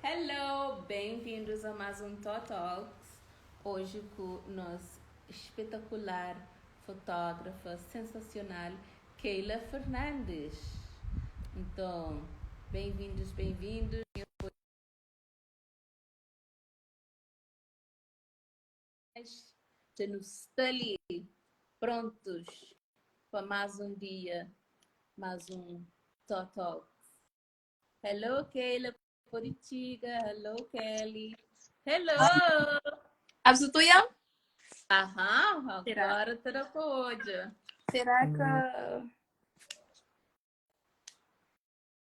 Hello, bem-vindos a mais um Tó Talks. Hoje com nosso espetacular fotógrafa sensacional Keila Fernandes. Então, bem-vindos, bem-vindos. Dja nu sta li prontos pa más un dia, más un Tó Talks. Hello Keila, pode txiga. Hello Kelly. Hello! Abs tuya? Aham, Será? agora ta da pa odja. Será que,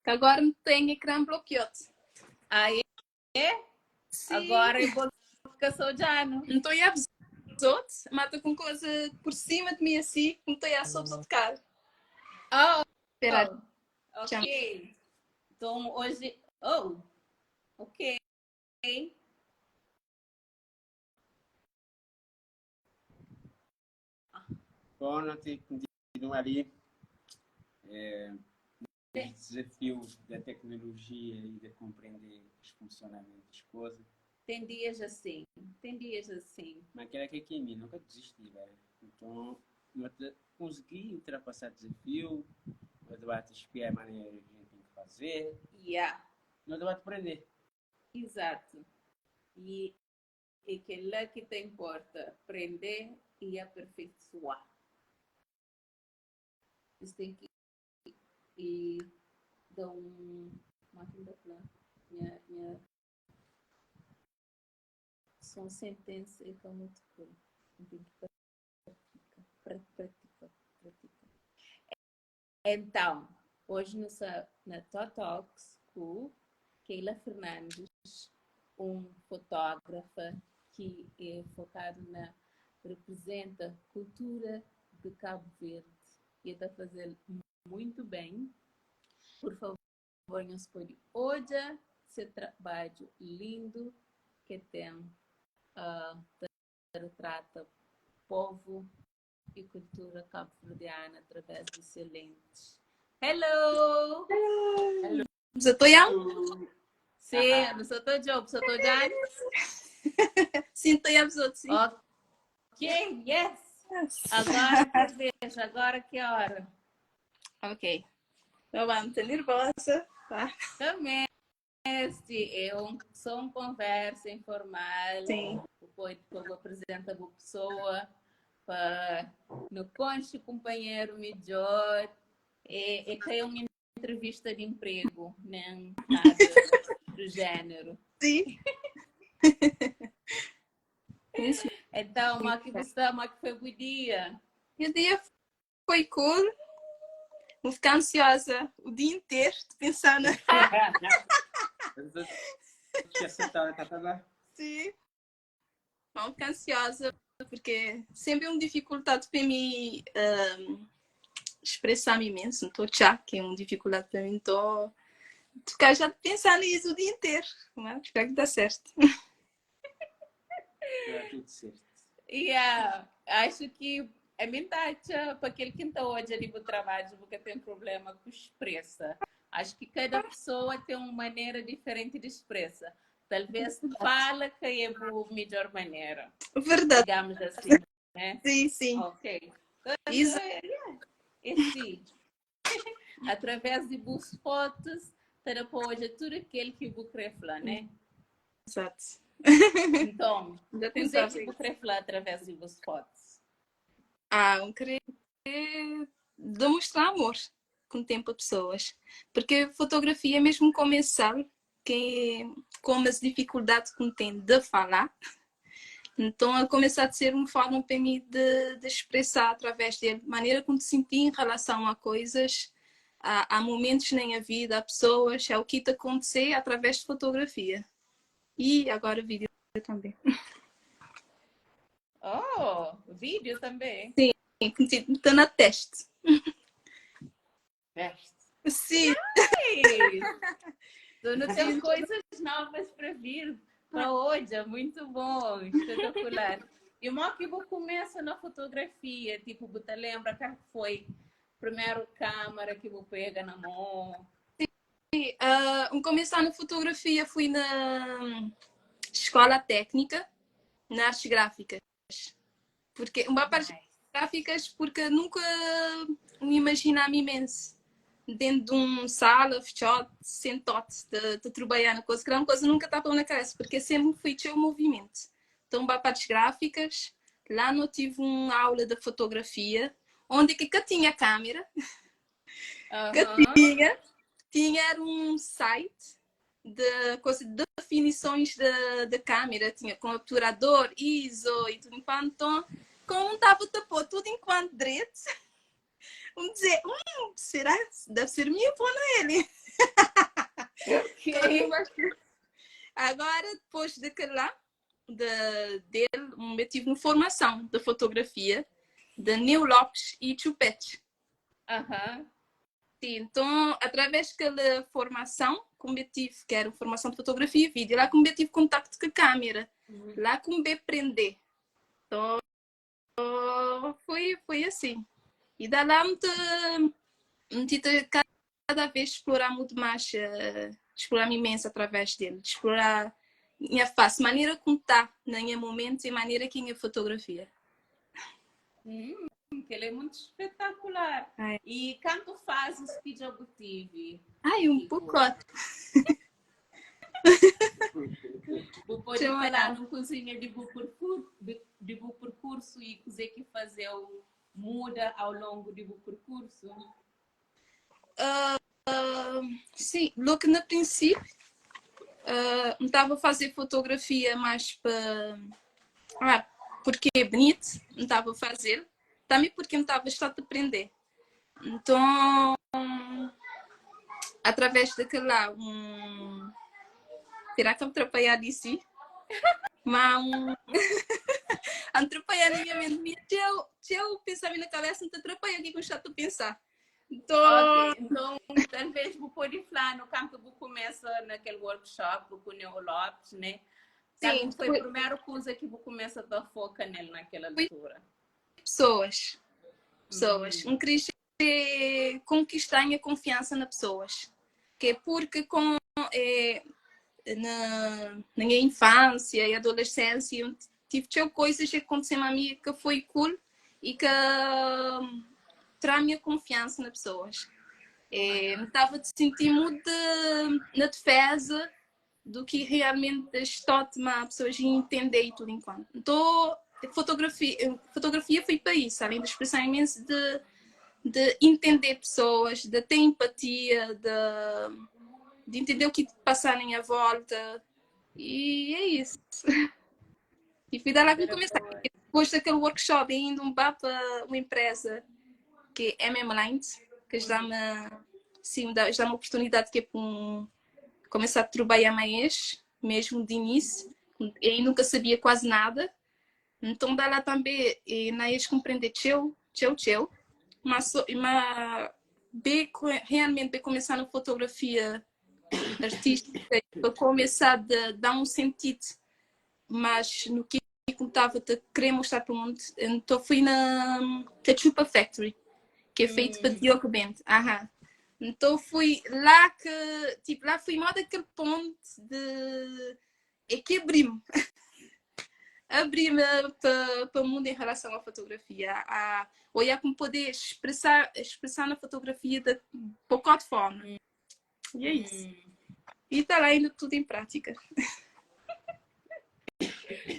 que agora não tem ecrã bloqueado? Ah, é? Sim. Agora eu vou ficar só odjando. Não estou a outros, mas estou com coisa por cima de mim assim, não estou a só tocar. Oh, Espera, ok. Então hoje. Oh, ok. Bom, nós temos que continuar ali. É, os desafios da tecnologia e de compreender os funcionamentos das coisas. Tem dias assim, tem dias assim. Mas aquela que aqui em mim nunca desisti, velho. Então, eu consegui ultrapassar o desafio, eu debate espiar a maneira que a gente tem que fazer, Yeah, eu debate aprender. exato. E é que lá que te importa, aprender e aperfeiçoar. Você tem que ir dar um. Máquina da plan. Minha, minha... São sentença e que é muito cool. Tem que praticar, pratica, pratica. Então, hoje nossa, na Tó Talks com Keila Fernandes, um fotógrafa que é focado na representa cultura de Cabo Verde e está fazendo muito bem. Por favor, nos pode olhar esse trabalho lindo que tem uh, retrata povo e cultura cabo-verdiana através de seu lentes. Hello! Hello! Você tô já? Sim, não sou tô Job, sou tô Jane. Sim, tô já, sim. Ok, yes! Agora que vejo, agora que hora. Ok. Então vamos, tô nervosa. Tá? Também. Este é um, só uma conversa informal. Sim. O povo apresenta a pessoa para no conche companheiro melhor. É, é que é uma entrevista de emprego, nem nada do gênero. Sim. Então, como é que você, como é que foi o dia? O dia foi cool. Vou ficar ansiosa o dia inteiro pensando. Sim. Vou ficar ansiosa porque sempre é uma dificuldade para mim um, expressar-me imenso. Não estou já, que é uma dificuldade para mim. Estou ficar já pensando nisso o dia inteiro. Mas espero que dê certo. Dá tudo certo. Yeah, acho que a minha taxa para aquele que está hoje ali no trabalho, porque tem problema com expressa. Acho que cada pessoa tem uma maneira diferente de expressa. Talvez fala que é a melhor maneira. Verdade. Digamos assim, né? Sim, sim. Ok. Isso. É, sim. Através de boas fotos, para hoje tudo aquilo que você quer falar, né? Exato. Então, o que é que você quer falar através de boas fotos? Ah, eu querer demonstrar amor com o tempo a pessoas. Porque fotografia, mesmo começar, que com as dificuldades que tem de falar, então a começar a ser uma forma para mim de, de expressar através dele, maneira como te senti em relação a coisas, a, a momentos na minha vida, a pessoas, é o que te acontecer através de fotografia. E agora vídeo também. Oh, vídeo também? Sim, estou na teste. Teste. Sim. Tu não tem coisas novas para vir para hoje, é muito bom, espetacular. E o que você começa na fotografia, tipo, você lembra qual foi a primeira câmera que você pega na mão? N kumesa na fotografia fui na skola téknika na artes gráfikas. Porque N ba pa artes gráfikas porque nunka N imajinaba imensu dentu di un sala fitxódu, sentódu ta trabadja na koza, kila un koza nunka ta pô na kabesa porque senpri N fui txeu movimentu. Nton N ba pa artes gráfikas, la no tive un aula de fotografia onde ki ka tinha kamera. Ka tinha, tinha era um site de coisa de definições de câmera, tinha com obturador, ISO e tudo enquanto. Então, como estava a pôr tudo enquanto direito, vamos dizer, será? Deve ser minha pôr nele. Ok. Agora, depois daquele lá, de, dele, eu tive uma formação de fotografia de Neu Lopes e Chupete. Sim, então, através daquela formação que eu tive, que era formação de fotografia e vídeo, lá que eu tive contacto com a câmera, lá que eu aprendi. Então, foi assim. E da lá me tive cada vez explorar muito mais, explorar imenso através dele, explorar minha face, maneira como está na minha momento e maneira que minha fotografia. Que ele é muito espetacular. Ai. E quanto fazes que já tive? Ai, um Tipo, pouco. Vou poder Deixa eu falar olhar. no cozinha de bu percurso, de bu percurso e cozer que fazer o muda ao longo de bu percurso? Sim, logo no princípio, estava a fazer fotografia mais para porque é bonito, não estava a fazer, também porque me estava só a aprender. Então, através daquele lá, será que eu atrapalhar disso? Mas atrapalhar na minha mente, eu pensamento na cabeça, não te atrapalha aqui com o chato pensar. Então, Ok, então talvez vou poder falar no campo que começa naquele workshop com o Neo Lopes, né? Sim, Sabe, foi foi a primeira coisa que vou começar a focar nele naquela Foi altura. pessoas. Pessoas. Um queria conquistar a minha confiança nas pessoas. Que é porque com, é, na minha infância e adolescência eu tive tinha coisas que aconteceram a mim que foi cool e que traz a minha confiança nas pessoas. É, me estava a sentir muito na defesa do que realmente estou a tomar pessoas e entender e tudo enquanto. Então, fotografia foi para isso, além de expressar imenso de entender pessoas, de ter empatia, de entender o que passar em minha volta. E é isso. E fui dar lá que começar. Depois daquele workshop, ainda um para uma empresa que é MM Lines, que já me, sim, dá, já uma oportunidade que é para começar a trabalhar mais, mesmo de início. E nunca sabia quase nada. Então, dá lá também, e na ex compreender tcheu, tcheu, tcheu. Mas, mas bem, realmente bem começar na fotografia artística, para começar a dar um sentido, mas no que eu estava a querer mostrar para o mundo. Então fui na Cachupa Factory, que é feito para Diogo Bento. Aham. Então fui lá que, tipo, lá fui modo aquele ponto de... É que abri-me. Abri-me para o mundo em relação à fotografia. A olhar como poder expressar na fotografia de pouca de forma. E é isso. E está lá indo tudo em prática.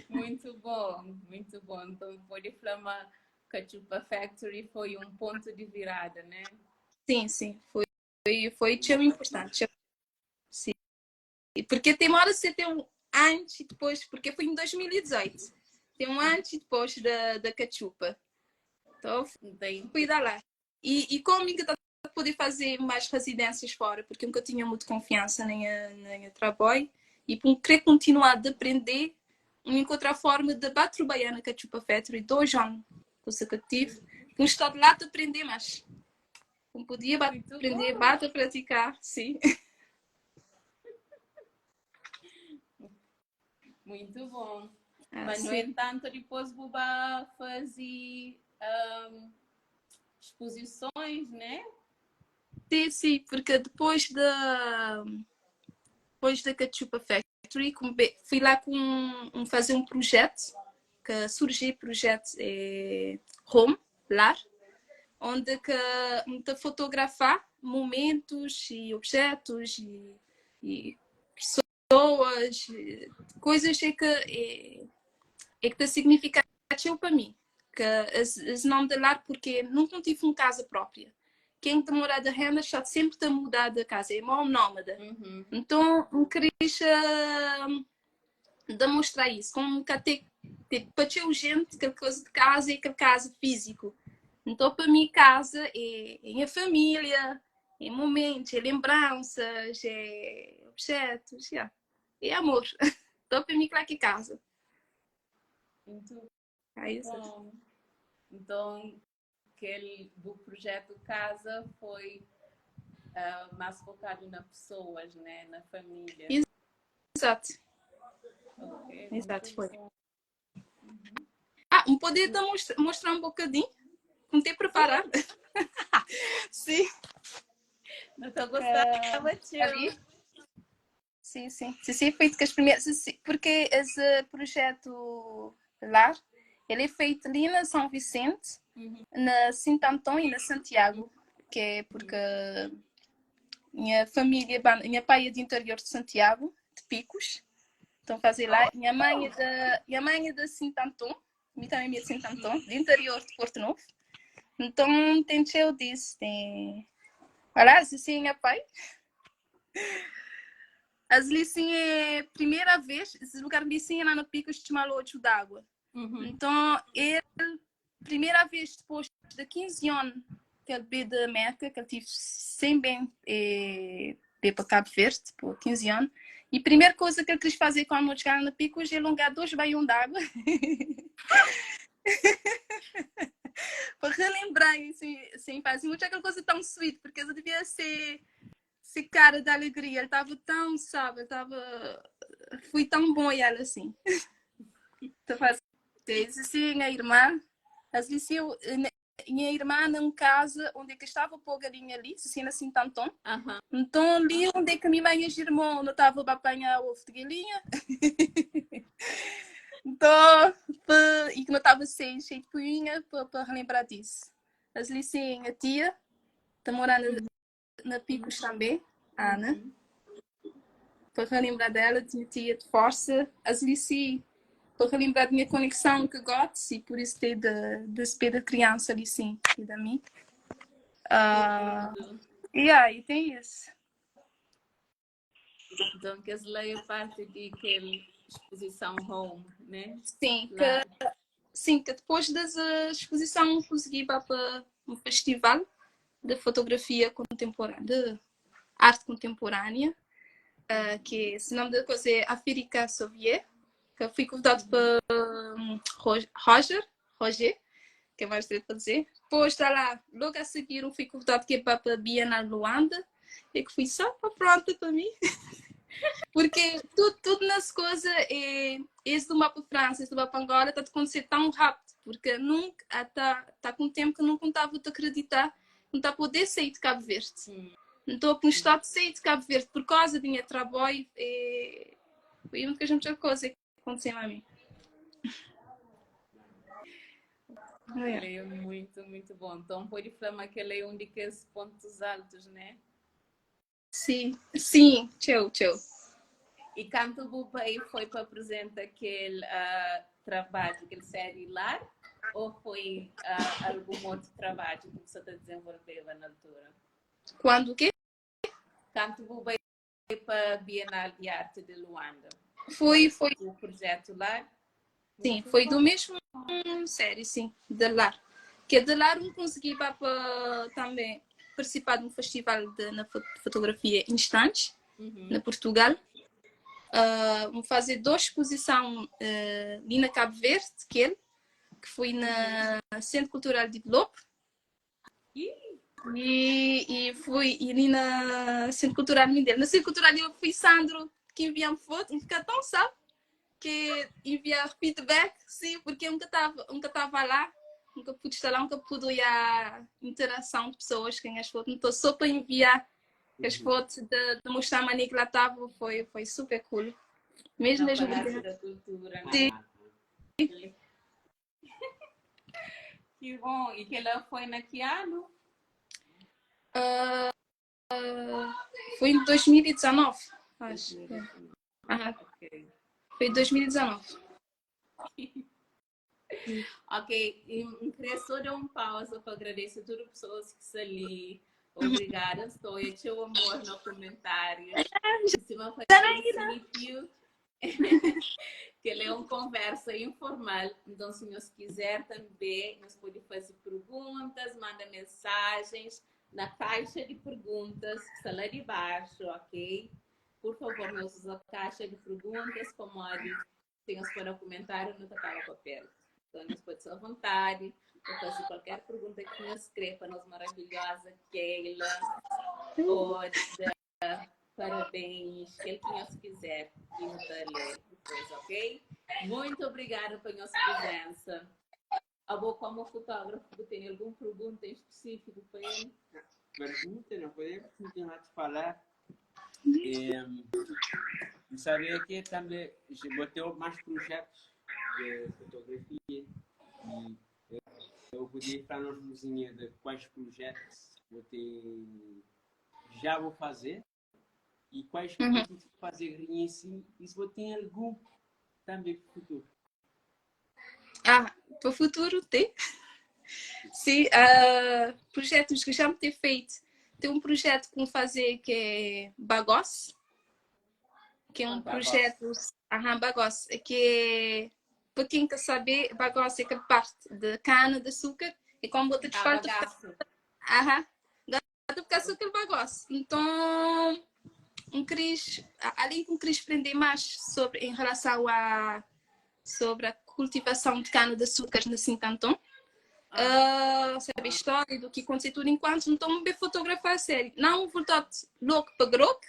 Muito bom, muito bom. Então, pode falar Cachupa Factory foi um ponto de virada, né? Sim, sim. Foi tão importante. Sim. Porque tem hora você tem um antes e depois, porque foi em 2018. Tem um antes e depois da Cachupa. Então, fui dar lá. E como ainda poder fazer mais residências fora, porque nunca tinha muita confiança nem a trabalho, e por querer continuar a aprender, encontrar forma de bater na Cachupa Factory 2 anos consecutivos, com estou lá de aprender mais. Como podia Muito aprender, bom. bate a praticar, sim. Muito bom. Mas, no entanto, depois Buba fazia exposições, né? Sim, sim, porque depois da Cachupa Factory, fui lá com fazer um projeto, que surgiu projeto é, Home, Lar, onde que me fotografar momentos e objetos e pessoas, coisas é que tem significado para mim. Que esse nome de lar, porque nunca tive uma casa própria. Quem tem morado de renda está sempre a mudar de casa, é uma nómada. Então, eu queria demonstrar isso, como que tem para ter gente, aquela coisa de casa e aquela casa físico. Então, para mim, casa é minha família, é momentos, é lembranças, é objetos, yeah. É amor. Então, para mim, claro que é casa. Muito É isso. bom. Então, aquele do projeto Casa foi mais focado nas pessoas, né? Na família. Exato. Ok, Exato, muito foi. bom. Ah, um poder de mostrar um bocadinho? Não ter preparado? Sim. Não estou gostando, tio. Ali? Sim. Sim, feito que as primeiras. Sim, porque esse projeto Lar, ele é feito ali na São Vicente, na Santo Antão e na Santiago, que é porque minha família, minha pai é do interior de Santiago, de Picos, então fazer lá. Minha mãe é de Santo Antão, minha também é de Santo Antão, do interior de Porto Novo. Então tem cheio disso, tem. Olha, assim, minha pai. As sim é primeira vez, esse lugar ali sim é lá no Picos de Malocho d'água. Então, ele, primeira vez depois de 15 anos que ele veio da América, que ele tive sem bem veio para Cabo Verde, por 15 anos. E a primeira coisa que ele quis fazer quando chegar na Picos é alongar dois baiões d'água. Para relembrar, assim, assim, faz muito aquela coisa tão sweet, porque ele devia ser cara de alegria, ele estava tão, sabe, ele estava. Foi tão bom ela assim. Então, faz assim, a irmã, as disse eu, minha irmã numa casa onde é que estava pôr galinha ali, assim, assim, tanto. Então, ali onde é que minha mãe e os irmãos não estavam a apanhar ovo de galinha. Então, e que não estava sem cheio de poinha para relembrar disso. As ali sim, a tia, está morando na Picos também, a Ana. Para relembrar dela, tinha tia de força. As ali sim, para relembrar da minha conexão com God, e por isso ter de de da criança ali sim, e da mim. E aí tem isso. Então, que essa é parte de aquela exposição Home, né? Sim, que depois dessa exposição consegui ir para um festival de fotografia contemporânea, de arte contemporânea, que esse nome da coisa é Africa Soviet, que eu fui convidado por Roger, que é mais cedo para dizer. Depois está lá, logo a seguir, eu fui convidado que é para a Bienal Luanda, e que fui só para pronta para mim. Porque tudo nas coisas é esse do mapa França, esse do mapa Angola, está a acontecer tão rápido, porque nunca está tá com tempo que não contava de acreditar, não está a poder sair de Cabo Verde. Então, com o estado de sair de Cabo Verde por causa de minha trabalho, é, foi muita coisa que aconteceu a mim. Ele é muito, muito bom. Então, pode falar que ele é um daqueles pontos altos, né? Sim, tchau, tchau. E quando o país foi para apresentar aquele trabalho, aquele série lá, ou foi algum outro trabalho que você está desenvolvendo na altura? Quando o quê? Quando o país para a Bienal de Arte de Luanda. Foi. O projeto lá? Sim, Muito foi bom. do mesmo série, sim, de lá. Que de lá não consegui para também participar de um festival de na fotografia Instantes, na Portugal. Vou fazer duas exposições ali na Cabo Verde, que foi na Centro Cultural de Lopo. E fui e ali na Centro Cultural Mindelo. Na Centro Cultural eu fui Sandro que envia-me foto, fica tão, sabe? Que enviar feedback, sim, porque eu nunca estava lá. Nunca pude estar lá, nunca pude olhar interação de pessoas com as fotos. Então, só para enviar as fotos de mostrar a maneira que lá estava, foi super cool. Mesmo, Na mesmo. Palácio da Cultura, né? Sim. Que bom. E que ela foi na que ano? Foi em 2019, acho. 2019. Ah, Ok. foi em 2019. Ok, e queria só dar uma pausa para agradecer a todas as pessoas que estão ali. Obrigada, estou e teu amor no comentário. Se vão fazer um que ele é uma conversa informal. Então, se nos quiser também, nos pode fazer perguntas, manda mensagens na caixa de perguntas que está lá de baixo, ok? Por favor, nos usa a caixa de perguntas, como ali tem os para comentário, não tá o papel. Então, nos pode ser à vontade para fazer qualquer pergunta que nos escreva para nós maravilhosa Keila. Ou parabéns, que ele que nos quiser, e nos ler depois, ok? Muito obrigada pela nossa presença. Abo, como fotógrafo, tem alguma pergunta em específico para ele? Pergunta, não podemos continuar a falar. É, saber que também botei mais projetos de fotografia e eu podia falar nas luzinhas de quais projetos vou ter, já vou fazer e quais que vou fazer em si e se vou ter algum também para o futuro. Ah, para o futuro tem. Sim, projetos que já me ter feito. Tem um projeto que vou fazer que é Bagos, que é um Bagos. projeto, aham, Bagos, que é, para quem quer saber, Bagos é que parte de cana de açúcar e como bota de Ah, falta, bagaço. aham, dá para açúcar bagos. Então, um queris, além que um queris aprender mais sobre em relação a sobre a cultivação de cana de açúcar na Santo Antão. Sabe a história do que aconteceu tudo enquanto então me fotografar a série. Não voltar louco para groco,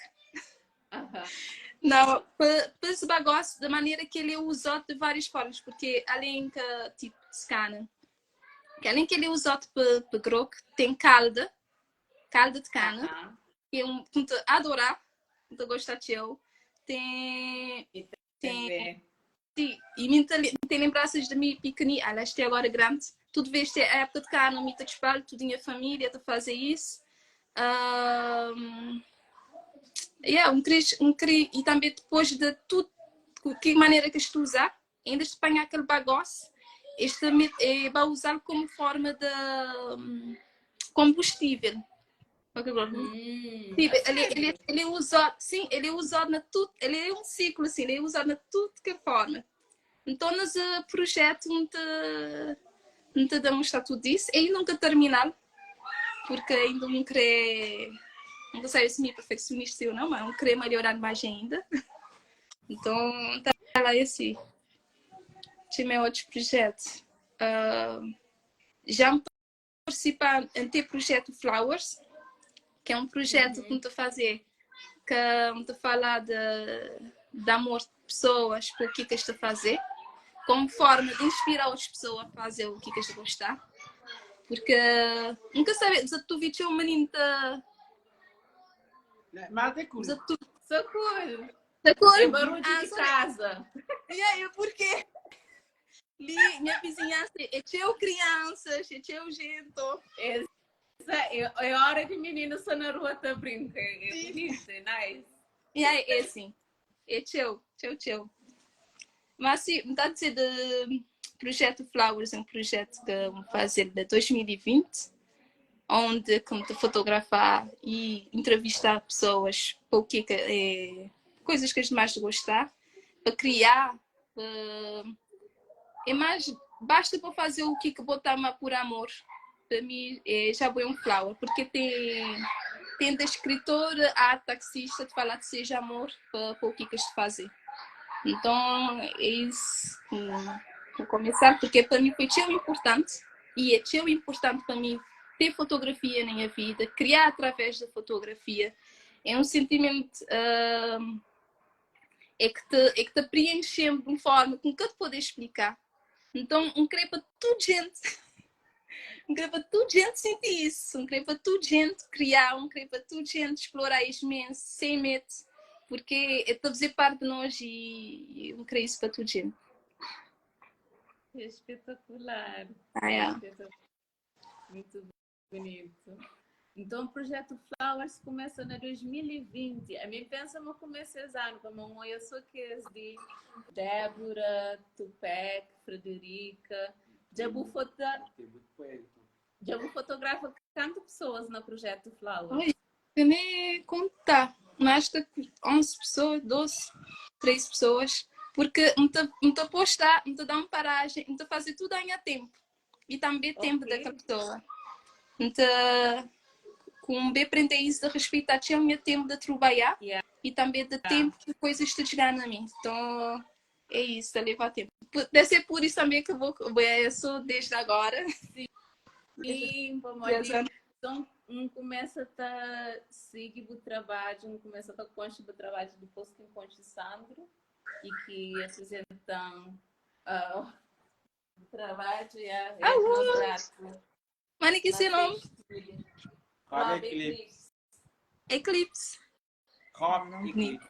não, para esse bagulho da maneira que ele é usado de várias formas, porque além que tipo de cana, que além que ele é usado para groco, tem calda, calda de cana, que é um que adorar, que gosta de eu. Tem tem sim, e me tem lembranças de mim pequenina, aliás, até agora grande. Tudo vez é a época de cana, me te espalho, tudo minha família a fazer isso. Yeah, um cris, e também depois de tudo, que maneira que tu usar, ainda se apanhar aquele bagoço, este é, vai usar como forma de combustível. Sim, ele é usado, sim, ele é usado na tudo, ele é um ciclo assim, ele é usado na tudo que forma. Então, nesse projeto não te demonstra tudo isso, e nunca terminar, porque ainda não querer, não sei se me perfeccionista ou não, mas não querer melhorar mais ainda. Então, tá lá esse. Tinha outro projeto. Já me participar em ter projeto Flowers, que é um projeto que me fazer, que me falar de amor de pessoas por o que que estou a fazer, como forma de inspirar outras pessoas a fazer o que que estou a gostar. Porque nunca sabe, se tu viste um menino de... Mas é cool. Socorro! Socorro! É barulho de casa. E aí, por quê? Li, minha vizinhança é cheio crianças, é cheio gente. Essa é hora de menino só na rua tá brincando. É bonito, é nice. E aí, é assim. É cheio, cheio, cheio. Mas sim, me dá a dizer de projeto Flowers, é um projeto que vou fazer de 2020, onde como te fotografar e entrevistar pessoas para o que é, coisas que as mais gostar, para criar, para... é mais, basta para fazer o que que botar por amor. Para mim é, já foi um flower, porque tem da escritora a taxista de falar de seja amor para o que que este fazer. Então é isso. Vou começar, porque para mim foi tão importante e é tão importante para mim ter fotografia na minha vida, criar através da fotografia. É um sentimento é que te preenche de uma forma que nunca te poder explicar. Então, um querer para toda gente. N kre pa tudu jenti sinti isu, N kre pa tudu jenti kriá, N kre pa tudu jenti splorá es mes sen medu, purke el ta faze parte di nos i N kre isu pa tudu jenti. Espetacular. Ah, yeah. Muito bonito. Então, o projeto Flowers começa na 2020. A mim pensa ma começa esse ano, como eu sou que es de Débora, Tupec, Frederica. Já vou foto... Já vou fotografa quantas pessoas no projeto Flowers? Oi, eu nem contar. Mas acho que 11 pessoas, 12, 3 pessoas. Porque não te postar, não te dá uma paragem, não te fazer tudo em tempo. E também tempo daquela pessoa. Então, com bem aprender isso de respeitar tinha o meu tempo de trabalhar e também de tempo que coisas te chegar a mim. Então, é isso, é levar tempo. Deve ser por isso também que eu vou, eu sou desde agora. Sim, vamos Então, um começa a seguir o trabalho, um começa a conhecer o trabalho depois que encontra Sandro e que apresentam o trabalho e a Mano, que esse nome? Hop Eclipse. Eclipse. Hop Eclipse.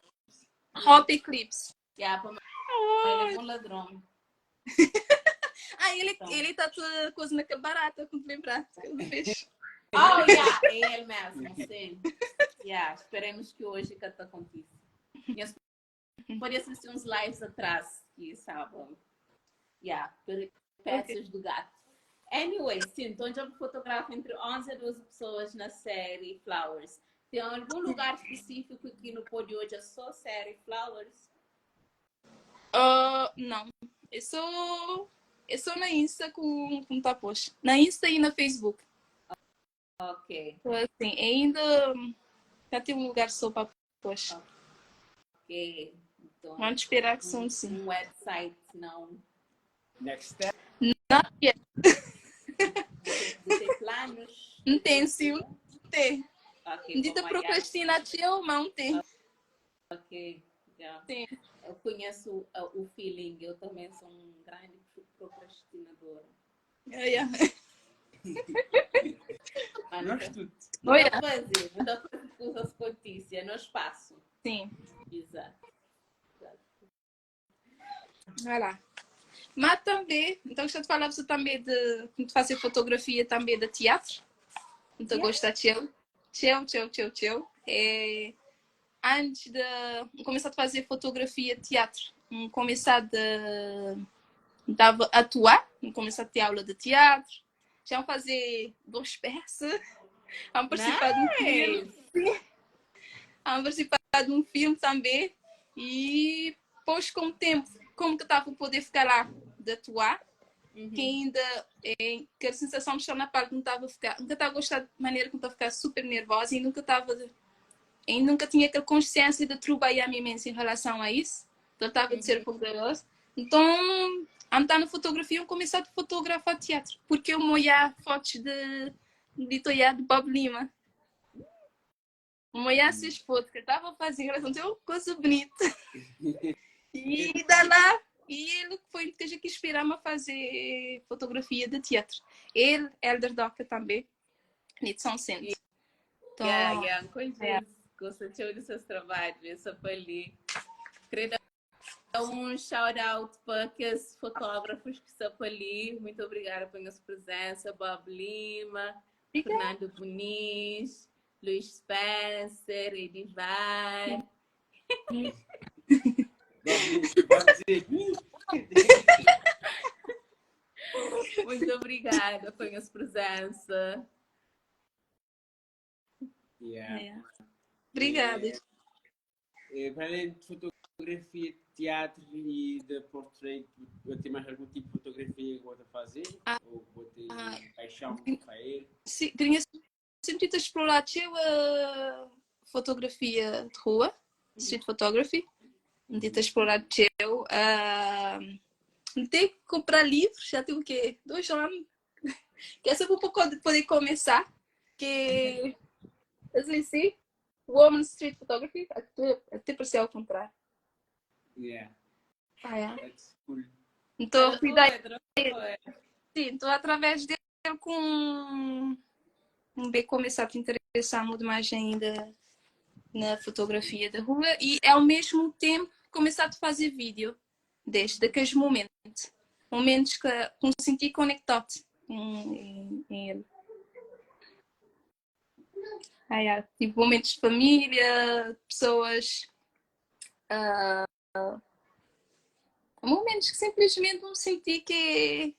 Hop Eclipse. Yeah, ele é um ladrão. Ah, ele, então. Ele tá coisa naquela barata, como te lembrar. Ele Oh, yeah, é ele mesmo, sim. Yeah, esperemos que hoje que aconteça. Pode assistir uns lives atrás, que sabe. Yeah, peças do gato. Anyway, sim, então já fotografo entre 11 a 12 pessoas na série Flowers. Tem algum lugar específico que no pode hoje é só série Flowers? Não. Eu sou na Insta com tá posto. Na Insta e na Facebook. Ok. Então, assim, ainda já tem um lugar só para pôr. Ok. Então, vamos esperar que são sim. Um website, não. Next step. Not yet. Você tem planos? Não tem, sim. Não tem. Ok. Não tem procrastinar, mas não tem. Ok. Yeah. Sim. Eu conheço o feeling, eu também sou um grande procrastinadora. Yeah. Nós tudo. Não fazer, não fazer coisas notícia no espaço. Sim. Exato. Vai lá. Mas também, então gostaria de falar você também de fazer fotografia também de teatro. Então gosto de tchau. Tchau, tchau, tchau, tchau. É, antes de começar a fazer fotografia de teatro, começar de estava a atuar, começar a ter aula de teatro, já fazer duas peças, a participar de um filme, a participar de um filme também e depois com o tempo, como que estava a poder ficar lá de atuar, que ainda é, que a sensação de estar na parte não estava a ficar, nunca estava a gostar de maneira como estava a ficar super nervosa e nunca estava e nunca tinha aquela consciência de trabalhar imenso em relação a isso, então estava de ser um pouco nervosa. Então, andar na fotografia, eu comecei a fotografar teatro, porque eu molhar fotos de de Bob Lima. Molhar essas fotos que eu estava a fazer, então, coisa bonita. E da lá, e ele foi que a gente inspirar-me a fazer fotografia de teatro. Ele, Elder Doca também, de São Centro. Então, yeah, conheço. Yeah. Gosto de seus trabalhos, essa foi ali. Queria dar um shout out para aqueles fotógrafos que estão ali. Muito obrigada pela sua presença, Bob Lima, Fernando Muniz, Luiz Spencer, Edivar. Pode dizer. Muito obrigada pela sua presença. Yeah. Obrigada. Para além de fotografia, teatro e de portrait, vou ter mais algum tipo de fotografia que vou fazer? Ou vou ter paixão para ele? Sim, tinha sempre explorar a fotografia de rua, street photography. Tenta explorar eu. Tem que comprar livros, já tem o quê? 2 anos. Que é sempre um pouco de poder começar. Que assim, sim, Woman Street Photography, até parecia ao contrário. Ah, é. That's cool. Então, fui daí. Sim, então através dele com um bem começar a te interessar muito mais ainda na fotografia da rua e ao mesmo tempo começar a fazer vídeo desde aqueles momentos, momentos que me senti conectado em ele. Ah, yeah. Tipo momentos de família, pessoas, momentos que simplesmente me senti que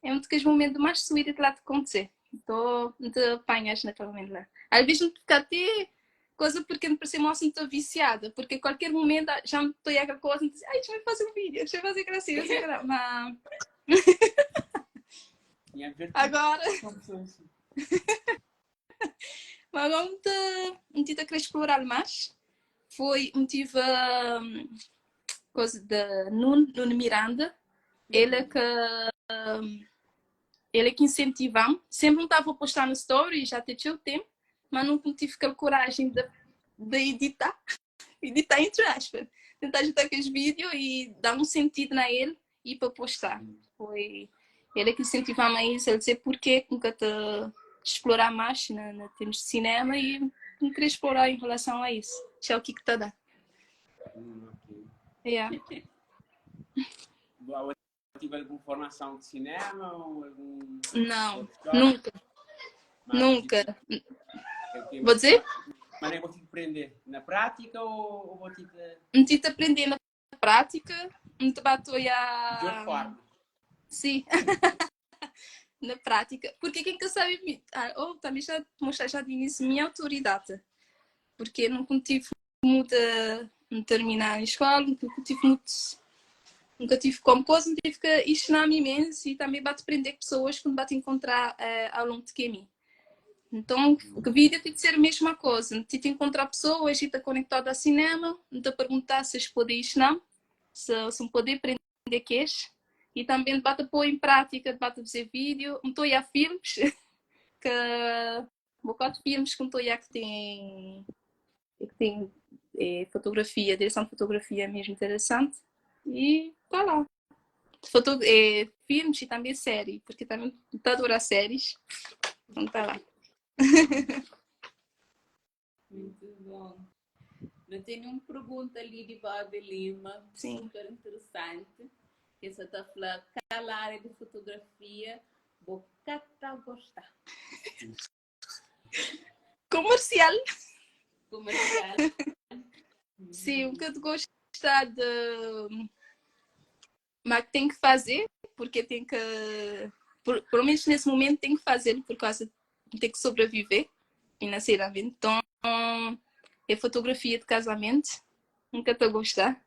é um daqueles momentos mais sweet de lá de acontecer. Então, não te apanhas naquele momento lá. Às vezes não te fica até coisa porque me parecia uma estou viciada, porque a qualquer momento já me estou a aquela coisa e diz, ai, deixa eu fazer um vídeo, deixa eu fazer aquela assim, deixa eu fazer mas agora mas agora não te querer explorar mais. Foi, me tive coisa de Nuno Miranda, ele é que incentiva-me. Sempre não estava a postar no story, já tinha o tempo, mas nunca tive aquela coragem de editar, editar entre aspas, tentar editar aqueles vídeos e dar um sentido na ele e para postar. Foi ele que incentivava a isso, ele dizer porquê que nunca te explorar mais na termos de cinema e não queria explorar em relação a isso. Isso é o que que tá dando. Ok. Yeah. Boa, tive alguma formação de cinema ou algum Não, workshop? nunca, Mas nunca. tipo, Vou dizer? Mas nem vou te aprender na prática ou vou te Não te aprender na prática, não te bato de outra a. forma? Sim, na prática. Porque quem que sabe, ah, oh, também já mostrar já de início minha autoridade. Porque nunca tive muita terminar a escola, nunca tive muito, nunca tive como coisa, não tive que ensinar-me imenso e também bate aprender com pessoas que me bate encontrar ao longo de caminho. Então, o vídeo tem de ser a mesma coisa. Tem de encontrar pessoas e estar conectado ao cinema, não te perguntar se eles podem ensinar, se me podem aprender que és. E também bate pôr em prática, bate fazer vídeo. Não estou a filmes, que um bocado de filmes que estou a que tem fotografia, direção de fotografia mesmo interessante. E tá lá. Filmes e também série, porque também está a adorar séries. Então tá lá. Muito bom. Eu tenho uma pergunta ali de Bob Lima, super interessante. Que você está falando, qual área de fotografia vou tá gostar? Comercial. Comercial. Sim, o que eu gostar de. Mas tem que fazer, porque tem que. Pelo menos nesse momento tem que fazer, por causa de ter que sobreviver financeiramente. Então, é fotografia de casamento. Nunca estou a gostar.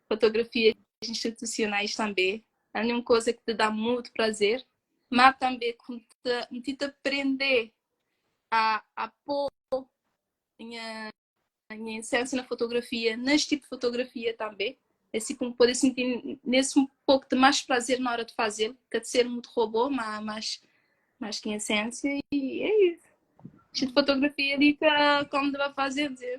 Fotografias institucionais também. É uma coisa que te dá muito prazer, mas também te, te aprender a pôr a minha essência na fotografia, neste tipo de fotografia também. É assim como poder sentir nesse um pouco de mais prazer na hora de fazer, que de ser muito robô, mas mais que em essência, e é isso. Tipo de fotografia ali que como deve fazer, dizer,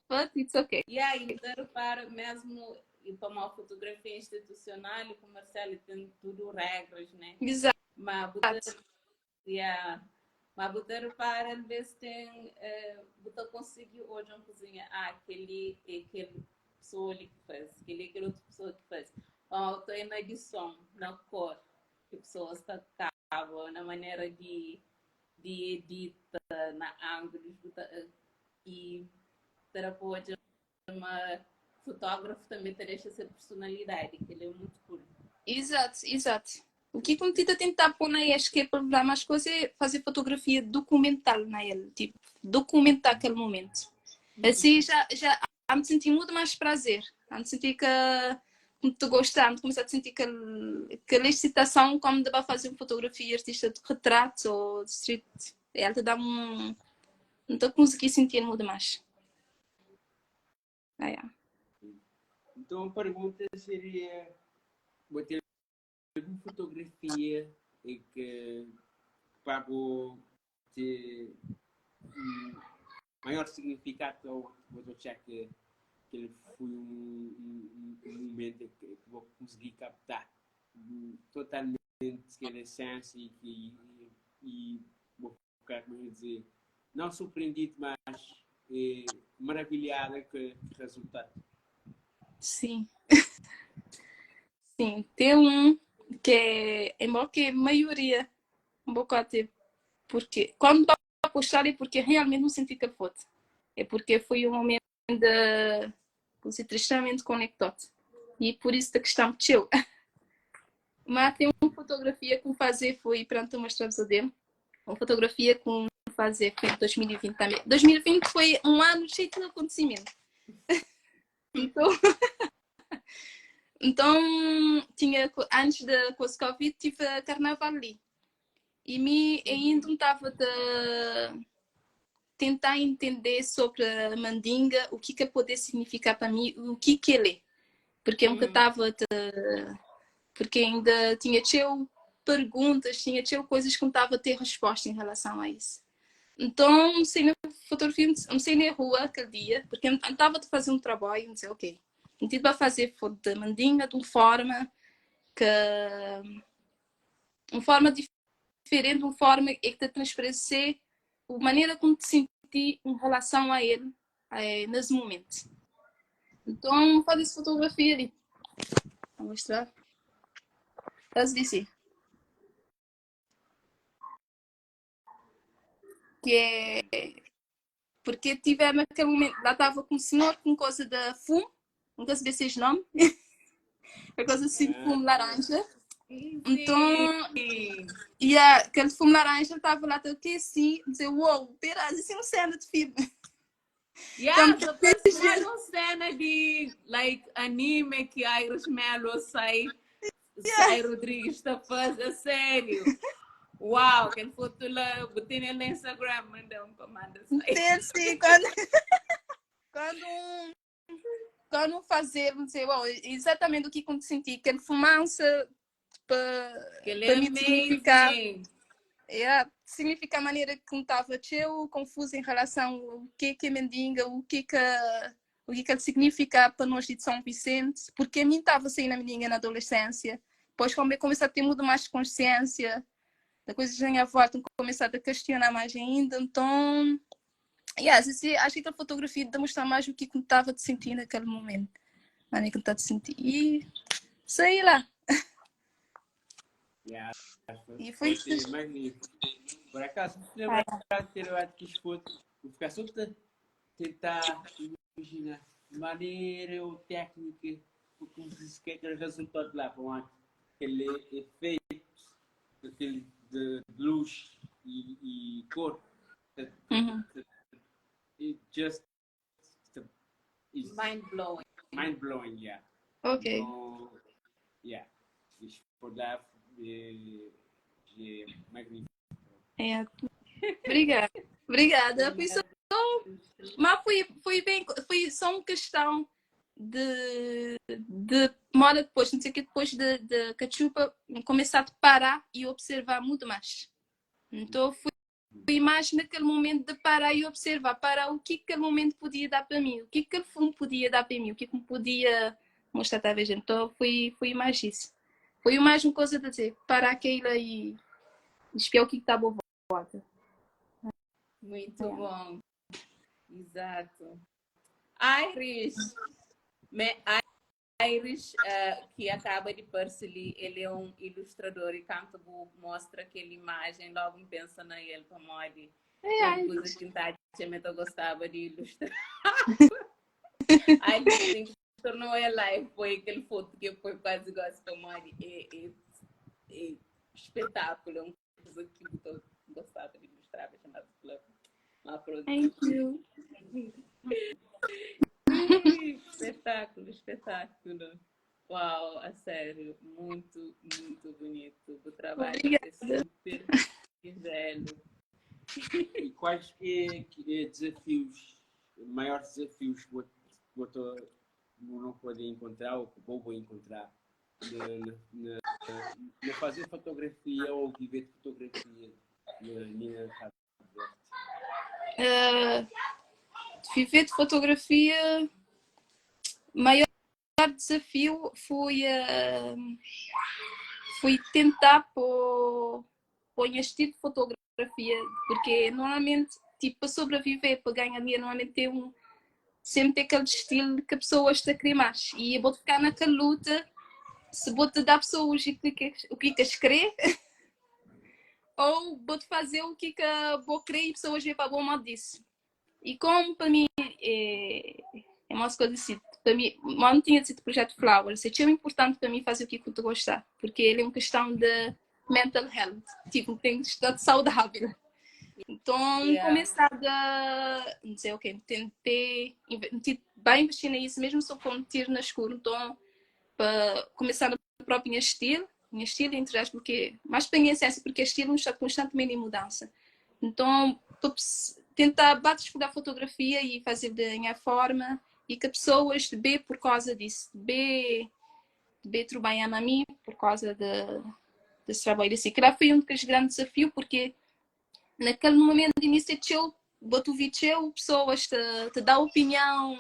but it's okay. E aí, repara, mesmo e para uma fotografia institucional e comercial, tem tudo regras, né? Exato. Mas botar, yeah, mas botar repara, às vezes tem, botar conseguir hoje uma cozinha, ah, aquele é aquele pessoa ali que faz, aquele é aquele outra pessoa que faz. Ou estou na edição, na cor, que a pessoa está acaba, na maneira de edita, na ângulos, e terapeuta, uma fotógrafo também te deixa essa personalidade, que ele é muito cool. Exato. O que eu tento tentar pôr na acho que é para mais coisa é fazer fotografia documental na ele, tipo, documentar aquele momento. Assim já há me sentir muito mais prazer, há me sentir que te gostar, me começar a sentir aquela excitação como de fazer uma fotografia artista de retrato ou de street, ela te dá um. Não estou conseguindo sentir muito mais. Ah, yeah. Então a pergunta seria: vou ter alguma fotografia em que para ter um maior significado ou vou achar que ele foi um momento que vou conseguir captar totalmente? aquela essência e que e vou ficar, como eu dizer, não surpreendido, mas eh, maravilhada que, que resultado. Sim. Sim, tem um que é, embora que a maioria, um pouco até, porque quando estou a postar é porque realmente não senti que foto. É porque foi um momento de você extremamente conectado. E por isso que está muito Mas tem uma fotografia que fazer foi, pronto, mostrar-vos o dele. Uma fotografia que fazer foi em 2020 também. 2020 foi um ano cheio de acontecimento. Então, então tinha, antes da coisa Covid, tive carnaval ali. E me ainda não estava de tentar entender sobre a mandinga, o que que poder significar para mim, o que que ele é. Porque eu nunca estava de, porque ainda tinha cheio perguntas, tinha cheio coisas que não estava a ter resposta em relação a isso. Então, saí na fotografia, não saí na rua aquele dia, porque eu estava a fazer um trabalho, não sei, ok. Não tive a fazer foto de mandinga de uma forma que uma forma diferente, uma forma é que te transparecer a maneira como te senti em relação a ele é, nesse momento. Então, faz essa fotografia ali. Vou mostrar. Estás a dizer? Que é porque tivemos aquele momento, lá estava com um senhor com coisa de fumo, nunca sabia se nome, uma coisa assim, fumo laranja. Então, e aquele fumo laranja estava lá, o que assim, dizer, uou, pera, isso é uma cena de filme. Yeah, então, parece uma cena de like anime que Iris Melo sai, yeah. sai Rodrigues está fazendo, sério. Uau, aquele foto lá, botei no Instagram, manda um para manda. Sim, sim, quando, quando, quando fazer, não sei, uau, exatamente o que eu senti, aquele fumaça para é me significar. Yeah, significa a maneira como estava eu confusa em relação ao que que é mendiga, o que que o que que ele significa para nós de São Vicente, porque a mim estava saindo a mendiga na adolescência. Depois, quando eu comecei a ter muito mais consciência da coisa da minha volta, comecei a questionar mais ainda. Então, yeah, acho que a fotografia demonstra mais o que eu estava a sentir naquele momento. A maneira que eu estava a sentir. E sei lá. Yeah, e foi, foi magnífico. Por acaso, me lembro de ter eu acho que foto, vou ficar só tentar imaginar maneira ou técnica porque se quer aquele resultado lá, com aquele efeito aquele de luz e, e cor. Uhum. It just it's mind blowing. Mind blowing, yeah. Ok. Então, yeah. Isto por lá é, é magnífico. É. Obrigada. Obrigada. Foi só, mas foi, foi bem, foi só uma questão de, de uma hora depois, não sei o que, depois de, de Cachupa, começar a parar e observar muito mais. Então foi, foi mais naquele momento de parar e observar, parar o que aquele momento podia dar para mim, o que aquele fumo podia dar para mim, o que que me podia mostrar talvez. Então foi, foi mais isso. Foi mais uma coisa de dizer, parar aquilo e espiar o que está à volta. Muito bom. Exato. Iris, me, Iris, que acaba de parcelar, ele é um ilustrador e quando mostra aquela imagem, logo me pensa na ele para modi. É, Coisa que eu gostava de ilustrar. Aí que tornou ela e foi aquele foto que foi quase gosto para modi. É, é, é espetáculo, é uma coisa que eu gostava de ilustrar, chamado Club. Thank you. Espetáculo, espetáculo. Uau, a sério, muito, muito bonito. O trabalho é super belo. E quais que, que desafios, maiores desafios que você não pode encontrar ou que vou encontrar na, na, na fazer fotografia ou viver de fotografia na minha Cabo Verde? Viver de fotografia, maior desafio foi, uh, Fui tentar pô pô nha estilo de fotografia, porque normalmente, tipo, para sobreviver, para ganhar dinheiro, normalmente tem um, sempre tem aquele estilo que a pessoa está a querer mais. E eu vou ficar naquela luta se vou te dar pessoas o que o que queres querer ou vou-te fazer o que que vou querer e pessoas vêm para bom modo disso. E como para mim é, é uma coisa assim, para mim, não tinha sido projeto Flowers, é tinha importante para mim fazer o que eu gostar, porque ele é uma questão de mental health, tipo, tem que estar saudável. Então, yeah. começar a dizer, ok, tentei, bem investir nisso, mesmo se eu for um tiro na escuro, então, para começar no próprio estilo, minha estilo, entre aspas, porque mais para a minha essência, porque estilo está constantemente em mudança. Então, tentar bater a fotografia e fazer da minha forma e que pessoas vê por causa disso, vê, vê trabalhar a mim por causa de, desse trabalho. Assim, que foi um dos grandes desafios, porque naquele momento de início, eu boto o vídeo, pessoas te, te dão opinião,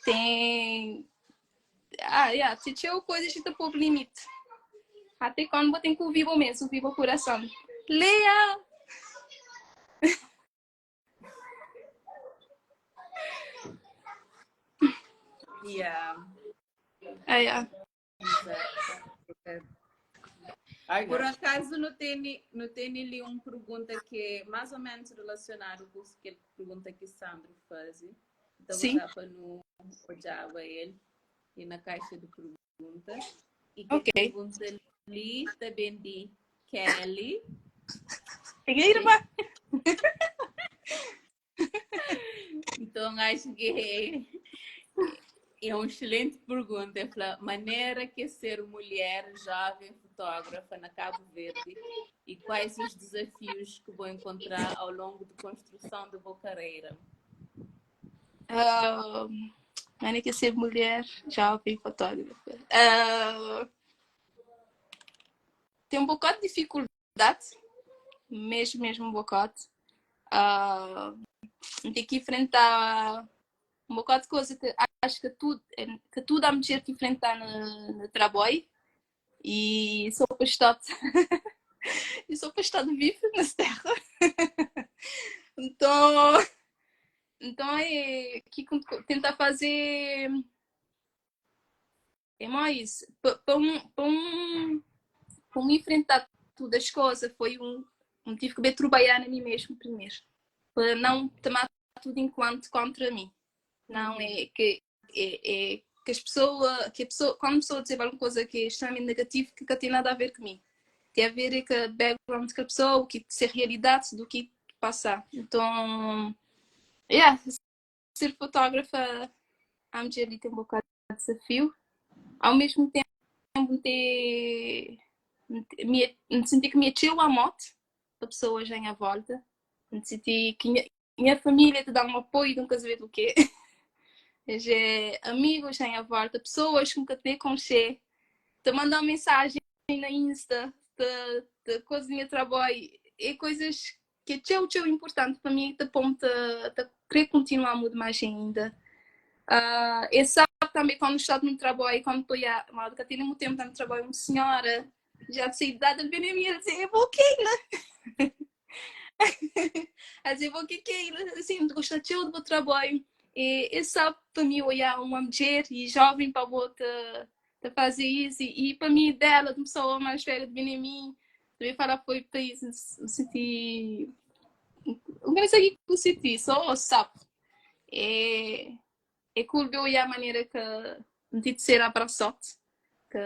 tem. Ah, yeah, te tinha coisas que te pôr limite. Até quando vou ter que ouvir o mesmo, ouvir o coração. Leia! Yeah. Ah, yeah. Por acaso não tem, não tem ali uma pergunta que é mais ou menos relacionada com a pergunta que Sandro faz. Então, Sim. vou para no olhava ele e na caixa de perguntas. E que Ok. pergunta ali também de Kelly. Tem a irmã. Então, acho que é uma excelente pergunta. É falar, maneira que é ser mulher jovem fotógrafa na Cabo Verde e quais os desafios que vou encontrar ao longo de construção da boa carreira? Uh, maneira que é ser mulher jovem fotógrafa. Tem um bocado de dificuldade, mesmo, mesmo um bocado. Tem que enfrentar um bocado de coisa que acho que tudo, que tudo há mulher que enfrentar no, no trabalho e sou pastor e sou pastor vivo nessa terra. Então, então é que tentar fazer é mais para um, para um, para um enfrentar todas as coisas foi um, um tive que trabalhar em mim mesmo primeiro para não tomar tudo enquanto contra mim. Não é que é, é que as pessoas, que a pessoa, quando a pessoa diz alguma coisa que é extremamente negativa, que não tem nada a ver comigo. Tem a ver com o background da pessoa, o que ser realidade do que passar. Então, yeah, ser fotógrafa, a mulher tem um bocado de desafio. Ao mesmo tempo, ter, me, me senti que me achei a moto para pessoas em à volta. Me senti que minha, minha família te dá um apoio, nunca saber do quê. É, amigos em à volta, pessoas que nunca te conheci, te mandam mensagem na Insta, te, te coisa de trabalho, é coisas que é teu, teu importante para mim, te ponto te querer continuar muito mais ainda. E sabe também quando estou no trabalho, quando estou a, mal que tenho muito tempo no trabalho, uma senhora já de idade, vem a mim dizer, eu vou Keila. A dizer, vou que Keila, assim, gosto de do meu trabalho. E, e sabe para mim olhar uma mulher e jovem para outra te fazer isso e, e para mim dela, de uma pessoa mais velha de mim, mim, também falar foi para isso, me senti eu não sei o que eu senti, só sabe. É, é cool ver olhar a maneira que me de ser abraçado. Que,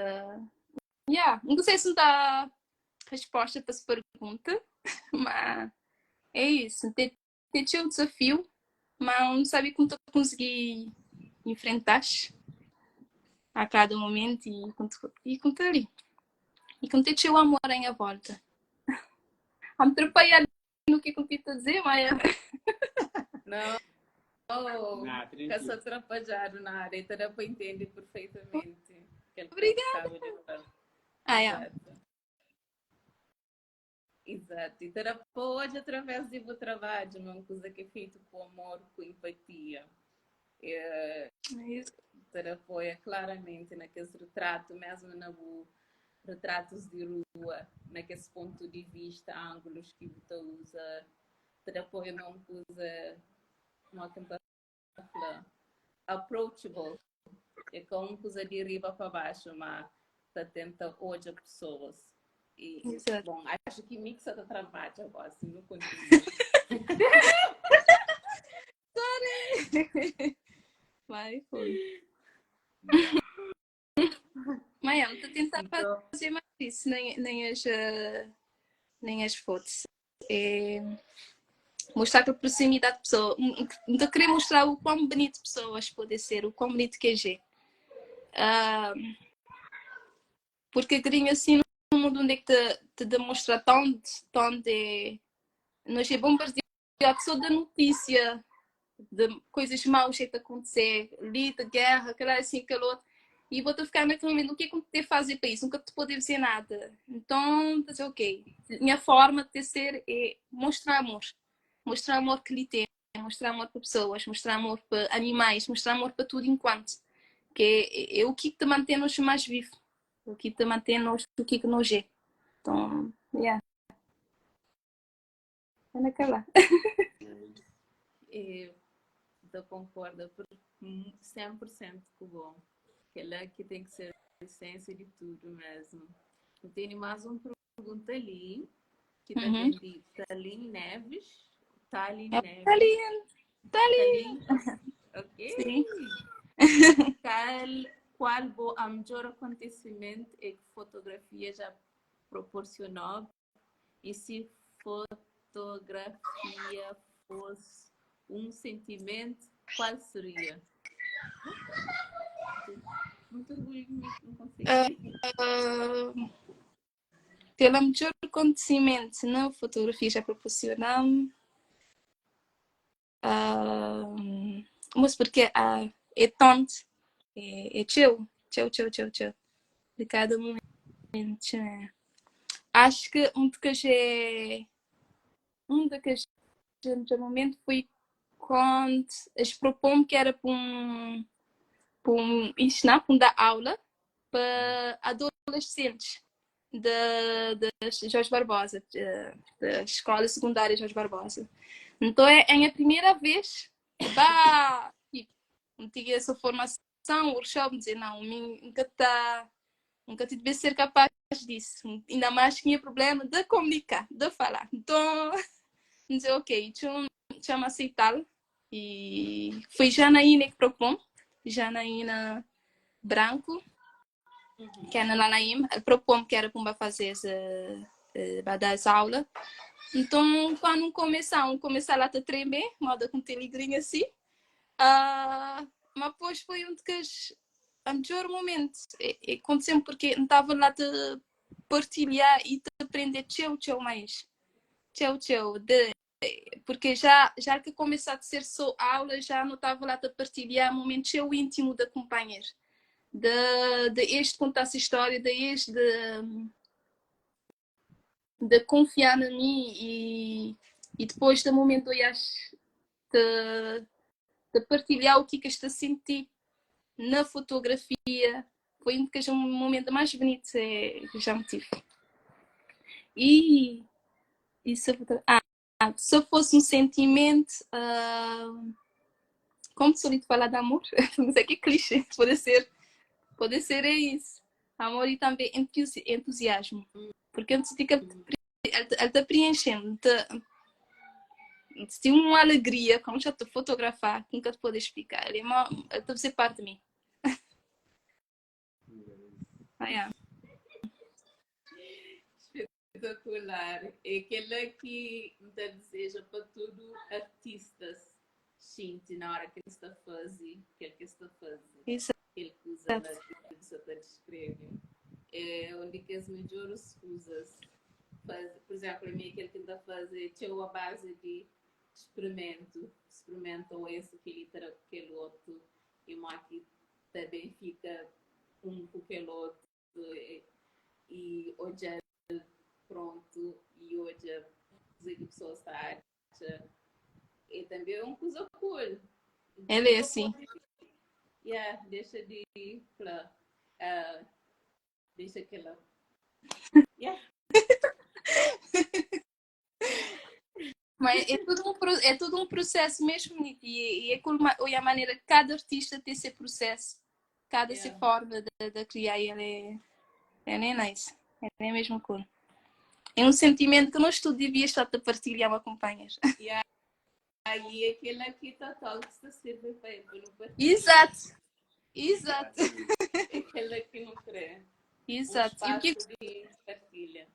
yeah, não sei se não dá resposta para essa pergunta, mas é isso. Tem, tem um desafio, mas não sabe como tu conseguir enfrentar a cada momento e e com ali. E com ter o amor em a volta. A me atrapalhar no que eu a dizer, mas... Não, Não, fica só atrapalhado na área, então dá para entender perfeitamente. Obrigada. Ah, é. Exato. Exato. E terapia através do trabalho, uma coisa que é feito com amor, com empatia. É, terapia claramente naquele retrato, mesmo na retratus di rua na kes pontu di vista, ángulos ki bu ta uza, ta da pa oja ma un kuza, mo ki N ta fla, approachable. É ka un kuza di riba pa baxu, ma ta tenta odja pesoas. E, Exato. bom, acho ki mi ki sa ta trabadja gosi, nu kontinua. Sorry! Vai, foi. Mas é, estou a tentar Então, fazer mais isso, nem as fotos. É mostrar a proximidade de pessoa. Não querer mostrar o quão bonito pessoas podem ser, o quão bonito que é G. Ah, porque queria assim num mundo onde é que te demonstra tanto, tanto de. Nós é bombardeado só da notícia de coisas maus que acontecer, ali de guerra, aquela assim, aquele outro. E vou ficar naquele momento, o que é que eu te fazer para isso? Nunca te poder dizer nada. Então, dizer, ok, minha forma de ser é mostrar amor. Mostrar amor que lhe tem, mostrar amor para pessoas, mostrar amor para animais, mostrar amor para tudo enquanto. Que é o que te mantém-nos mais vivo, o que te mantém-nos, o que nos é. Então, yeah. É naquela. Eu concordo por 100% com o bom. Aquela que tem que ser a essência de tudo mesmo. Eu tenho mais uma pergunta ali, que tá vem de Thalin Neves. Thalin Neves. Thalin. Thalin. Ok. Sim. Qual o melhor acontecimento é que fotografia já proporcionou? E se fotografia fosse um sentimento, qual seria? Muito orgulho de mim, não consigo. Pelo melhor acontecimento na fotografia já proporcionou-me. Mas porque é tanto, é teu, teu, teu, teu, teu, de cada momento. Né? Acho que um daqueles é, um daqueles momento foi quando eles propõem que era para um ensinar, para um dar aula para adolescentes da Jorge Barbosa, da Escola Secundária Jorge Barbosa. Então é a primeira vez, bah, tipo, não tinha essa formação, o workshop, dizer, não, nunca tá, nunca tive ser capaz disso, ainda mais que tinha problema de comunicar, de falar. Então, dizer, ok, deixa eu aceitar. E foi Janaína que propôs, Janaína Branco, que é na Lanaim, ela propôs que era para fazer essa, para dar essa aula. Então, quando começar lá a tremer, moda com teligrinha assim, mas depois foi um dos o melhor momento. E aconteceu porque não estava lá de partilhar e de aprender tchau, tchau mais. Tchau, tchau. Porque já que começou a ser só aula, já não estava lá de partilhar momento tchau íntimo da companheira. De este contar essa história, de este de confiar em mim e depois do momento eu acho de partilhar o que que está a sentir na fotografia, foi um dos momentos mais bonitos que já me tive. E se fosse um sentimento, como sou de falar de amor, mas é que é clichê, pode ser é isso. Amor e também entusiasmo. Porque antes de que ele te preenchendo, te tem uma alegria, como já te fotografar, nunca te pode explicar. Ele é uma, ele te fazer parte de mim. Ah, yeah. Espetacular. É aquele que me deseja para tudo artistas sente na hora que está a fazer, aquele que está a fazer. Isso. Aquele que usa na que você está descreve. É onde que as melhores coisas faz, por exemplo, a mim aquele que está a fazer tinha a base de experimento, experimenta esse, aquele, aquele outro, e uma que também fica um com aquele outro, e hoje é pronto, e hoje é que a pessoa está e também é uma coisa cool. Ele é assim. Yeah, deixa de falar, deixa aquela. Yeah. Mas é tudo um, é tudo um processo mesmo bonito e, e é como a maneira que cada artista tem seu processo, cada sua forma de criar ele é, é nem nice, é nem mesmo cool. É um sentimento que nós tu devias estar a partilhar com companheiros. Yeah. Aí aquele aqui total que se serve para não partilhar. Exato, exato. Aquele aqui não crê. Exato. Um espaço e o que... de partilha.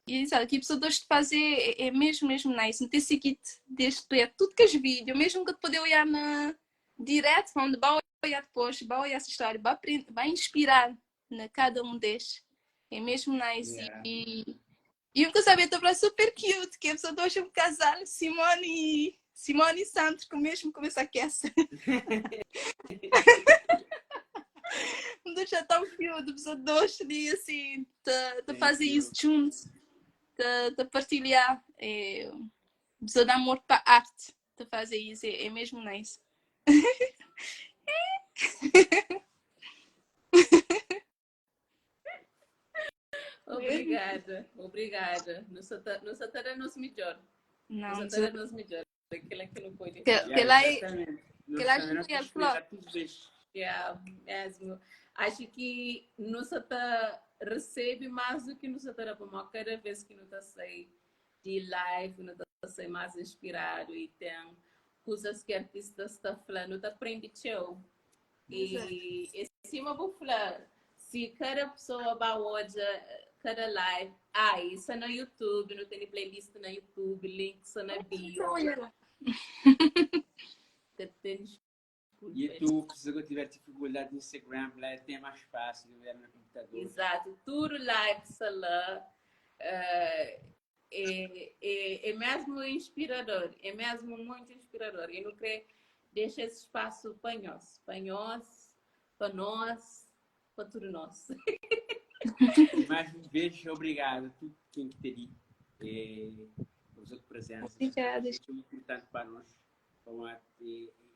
Exato, aqui a pessoa gosta de fazer é, é mesmo, mesmo nice. Não tem seguido desde é tudo que as vídeos, mesmo que te poder olhar na direto, onde vai olhar depois, vai olhar essa história, vai, vai inspirar na cada um destes. É mesmo nice. Yeah. E, e eu sabia, estou para super cute, que a pessoa gosta de um casal, Simone e Simone e Santos, que mesmo começa a aquece. Não deixa tão cute, a pessoa gosta de assim, de, de fazer isso juntos, de, de partilhar. É, a pessoa dá amor para a arte, de fazer isso, é, é mesmo nice. Obrigada, obrigada. Não só está não só tá dando nosso melhor. Não, Não só tá dando nosso melhor. Aquilo que não pode. Que, que lá é, que lá é flor. Yeah, mesmo. Acho que não só tá recebe mais do que não só tá dando cada vez que não tá sair de live, não tá sair mais inspirado e tem coisas que artistas está falando, tá aprende teu. E, e cima vou falar, se cada pessoa vai hoje, cada live, ah, isso é no YouTube, não tem playlist no YouTube, links na bio. Tem YouTube, se eu tiver dificuldade no Instagram, lá é até mais fácil, eu no computador. Exato, tudo live, lá. Uh, é, é, é mesmo inspirador, é mesmo muito inspirador. E não creio deixa esse espaço para nós, para nós, para nós, para tudo nós. E mais uma vez, obrigado a tudo quem que te é, a sua presença. Obrigada. É muito importante para nós, para a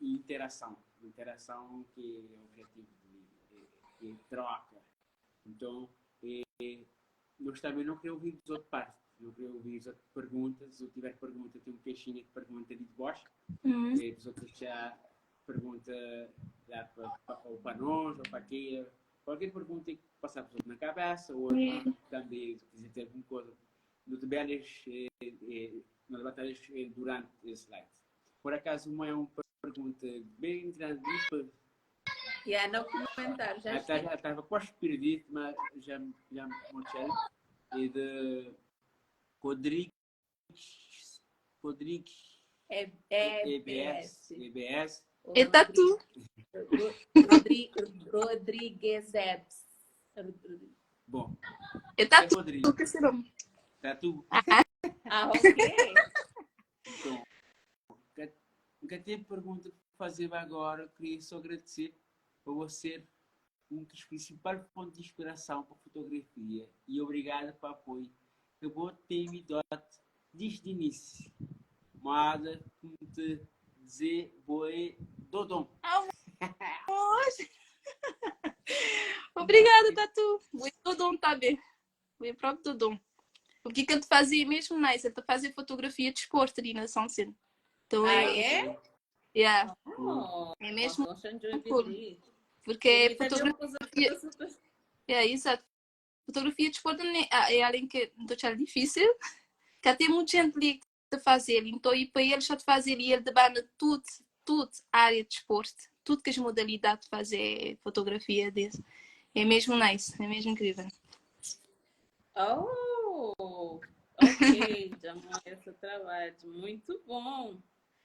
interação, interação que é o objetivo de, de, de troca. Então, é, nós também não queremos ouvir dos outros partes, não queremos ouvir as outras perguntas. Se eu tiver pergunta, tem um caixinha de pergunta de baixo. Uhum. E os outros já pergunta lá para, para, ou para nós, ou para quem. Qualquer pergunta que passar por na cabeça, ou Uhum. também se quiser ter alguma coisa, no debates, no debates durante esse live. Por acaso, uma é uma pergunta bem grande. Yeah, no comentário, já Já estava quase perdido, mas já, já mostrei. E de Rodrigues, Rodrigues É, é EBS, EBS. É tatu. Rodrigues Ebs. Bom, É tatu, Rodrigues. que esse nome. Tatu. Ah, ok. Então, nunca tenho pergunta para fazer agora. Eu queria só agradecer por você um dos principais pontos de inspiração para a fotografia e obrigado pelo apoio que vou ter me dado desde o início. Moada, como te dizer, boe dodon. Obrigada, Tatu. O Dodon tá bem. O próprio Dodon. O que que ele te fazia mesmo, nice? Ele te fazia fotografia de esporte ali na São Vicente. Então, Ah, é? é? Yeah. Oh, É mesmo cool. porque é fotografia. É, exato. Fotografia de esporte é além que não é difícil, que tem muita gente ali que te faz ele. Então, e para ele já te faz ele, ele debana tudo, tudo, área de esporte, tudo que as modalidades de fazer fotografia desse. É mesmo nice, é mesmo incrível. Oh, ok, já esse trabalho. Muito bom.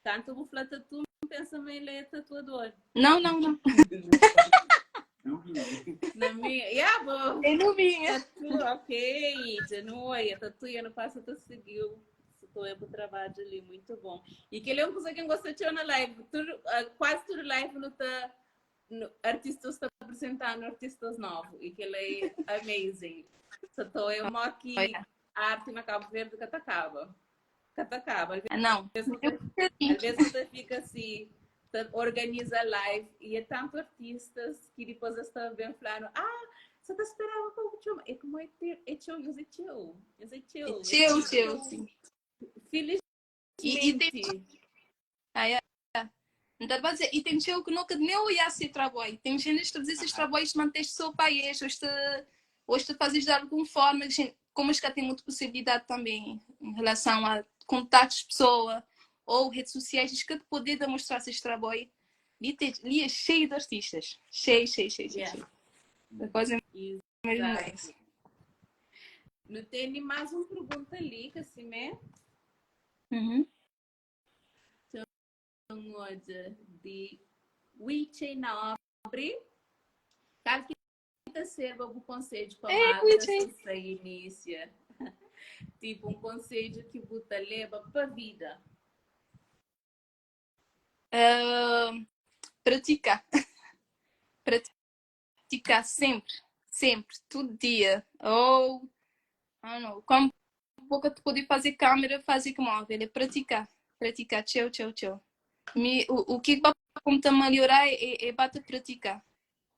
Tanto o falar tatu, pensa ele é tatuador. Não, não, não. Não vi. Na minha, yeah, bom. É no minha. Tatu, ok. Já não é, tatu, eu não passo, tu seguiu. Estou eu para o trabalho ali, muito bom. E que ele é uma coisa que eu gosto de na live. Tudo, quase tudo live não tá, no, artistas estão apresentando artistas novos e que ele é amazing. Só estou eu aqui a arte na Cabo Verde que acaba. Que acaba. Ah, não. Às vezes você fica assim, organiza live e é tanto artistas que depois estão bem falando, ah, Sa ta speraba pa bu txoma. É como é ter, é txeu, nhos é txeu. Nhos é txeu. É txeu, txeu, sim. Felizmente. E tem Ah, é. Não tá dizer, e tem txeu que nunca nem olhar se trabalho. Tem gente que te diz esses trabalhos mantens só para eles, ou te fazes de alguma forma, gente, como acho que tem muita possibilidade também em relação a contatos de pessoa ou redes sociais, que te poder demonstrar esses trabalho. Ali, tem, ali é cheio de artistas. Cheio, cheio, cheio, cheio. Yeah. cheio. A coisa mesmo nice. Não tem mais uma pergunta ali, que assim é. Então, de Wiche Nobre. Qual que ta serba bu conselho pa Ei, malta Wiche. se sa inicia? Tipo, um conselho que bu ta leba pa vida. Pratica. Praticar sempre, sempre, todo dia. Ou, I don't know, como pouco te pode fazer câmera, fazer que móvel, é praticar, praticar, tchau, tchau, tchau. Me, o que vai como te melhorar é bate praticar.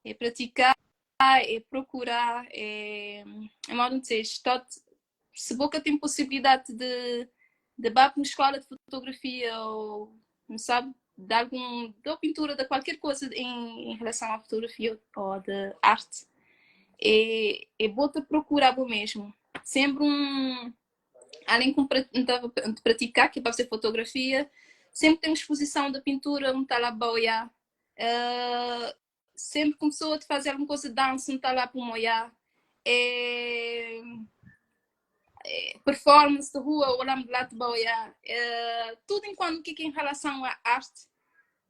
É praticar, é procurar, é modo de dizer, todo, se boca tem possibilidade de vá para uma escola de fotografia ou, não sabe, de algum, de pintura, de qualquer coisa em relação à fotografia ou de arte, é bom te procurar bom mesmo. Sempre um, além de praticar, que é para fazer fotografia, sempre tem uma exposição de pintura, um tá lá para olhar. Sempre começou a fazer alguma coisa de dança, um tá lá para olhar. Performance de rua, ou lá de lá para olhar. Tudo enquanto que em relação à arte,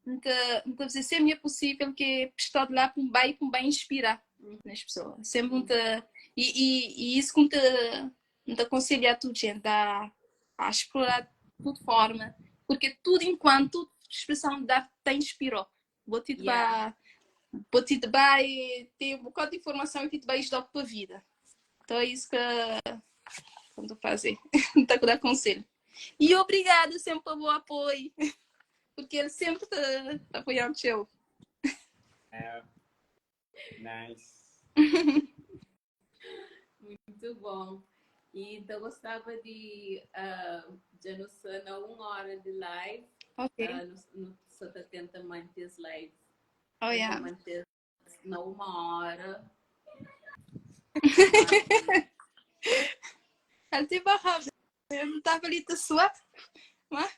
então, dizer, sempre é possível que estou de lá para um bem, para um bem inspirar nas pessoas. Sempre um te, e isso que me te aconselho a toda gente a explorar de toda forma, porque tudo enquanto expressão de arte te inspirou. Vou te dar, vou te dar e ter um bocado de informação e te vai ajudar para a vida. Então é isso que eu estou a fazer. Estou a dar conselho. E obrigada sempre pelo apoio, porque ele sempre está apoiando o É, nice. Muito bom. E então gostava de já não sei, na uma hora de live. Ok. No, só tá tenta manter as lives. Oh, yeah. Manter na uma hora. Ela tem barrado. Eu não estava ali a suar. Mas...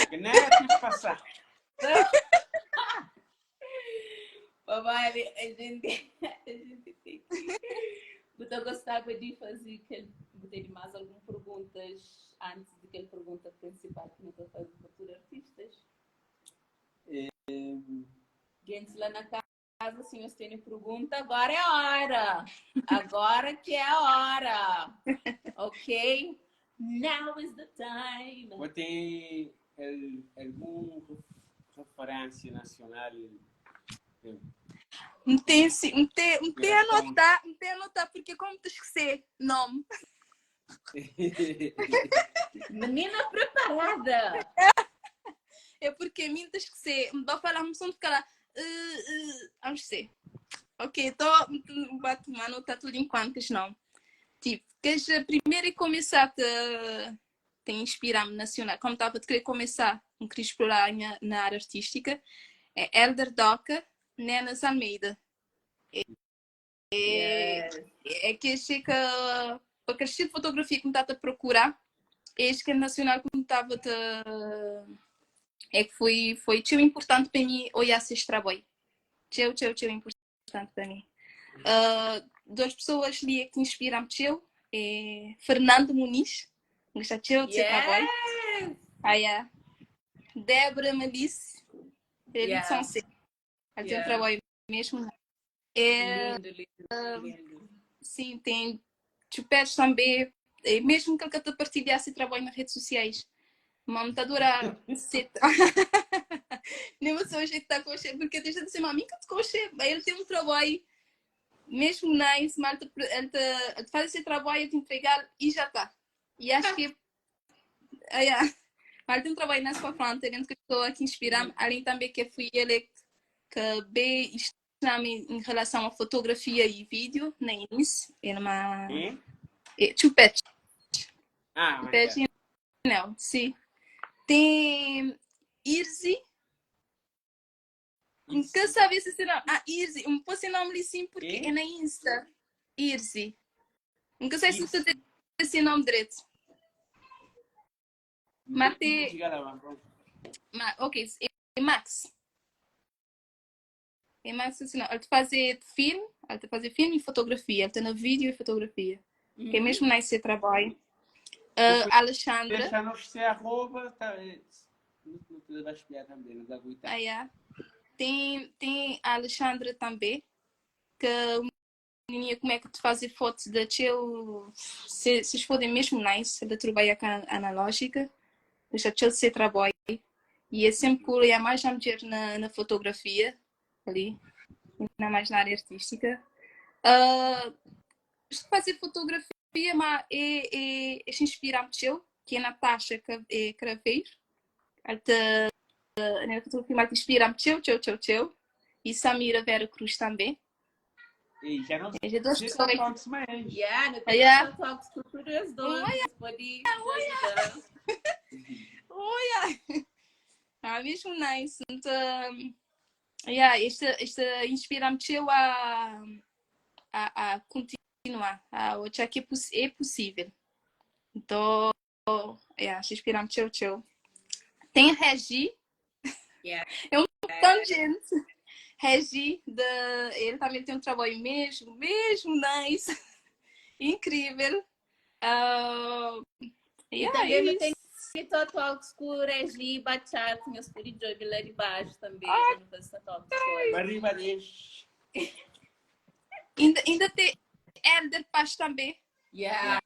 Que nem é passar. Papai, a gente tem que. Eu gostava de fazer que ter mais algumas perguntas antes de aquela pergunta principal que não estou fazendo para todos artistas. Gente lá na casa, se vocês têm pergunta, agora é a hora. Agora que é a hora. Ok? Now is the time. Você tem alguma referência nacional? Não tem, não tem, não tem anotar, não tem anotar, porque como te esquecer nome. Menina preparada! É porque a mim te esquecer, me vai falar, me ficar lá, vamos ver. Ok, então, bato mano, tá tudo enquanto não. Tipo, que primeiro é começar a te inspirar-me nacional, como estava a querer começar, não queria explorar na área artística, é Elder Doca, Nenas Almeida. É que achei que para crescer de fotografia que me estava a procurar, este que é nacional que me estava a é que foi tão importante para mim olhar esse trabalho. Tchau, tchau, tchau importante para mim. Duas pessoas ali que inspiram-me tchau, é Fernando Muniz, gosta tchau de seu trabalho. Ah, yeah. Débora Malice, ele são ela tem um trabalho mesmo. É, Lindo, lindo, lindo. Sim, tem. Tu pedes também, é, mesmo que ele te partilhasse trabalho nas redes sociais. Uma montadora Nem você hoje está com porque deixa de ser uma amiga de coche, ele tem um trabalho mesmo nice, mas ele te faz esse trabalho, te entregar e já está. E acho que ah, yeah. Mas ele tem um trabalho nice para frente, dentro que estou aqui inspirar, além também que fui ele que bem nome em relação à fotografia e vídeo na início. É uma. Hum? É, Chupete. Ah, Chupete não, sim. Tem Irzi. Nunca sabia esse nome. Ah, Irzi. Um pôs esse nome ali sim porque é na Insta. Irzi. Nunca sei se você tem esse nome direito. Mas tem. Ma, ok, é Max. É Max esse nome. Ele te fazer filme, ele te fazer filme e fotografia. Ele tem no vídeo e fotografia. Que é mesmo nesse trabalho. Alexandra. Deixa no se arroba, tá, não te vai espiar também, não dá Ah, yeah. Tem a Alexandra também, que menininha como é que te faz fotos da teu, se forem mesmo nice, ela trabalha com a analógica, deixa teu ser trabalho. E é sempre cool, e é mais a mulher na fotografia, ali, ainda mais na área artística. Fazer fotografia, mas é se inspirar muito, que é Natasha é Craveiro. Ela te, na fotografia, mas inspira muito, tchau, tchau, tchau. E Samira Vera Cruz também. E já não É de duas sei pessoas. talks mais. Yeah, no tem talks com todos dois. Pode ajudar. Olha! Ah, mesmo nice. Então, yeah, este inspira-me a continuar, a achar que é possível. Então, yeah, inspira-me tchau, tchau. Tem Regi. É um tanto de gente. Regi, ele também tem um trabalho mesmo, mesmo nice. Incrível. Yeah, E também é não tem isso. Talks com o Regi Bachata, meus filhos de lá de baixo também. Ah, não faz talks com ele. Arriba deixa. Ainda tem Elder Paz também. Yeah.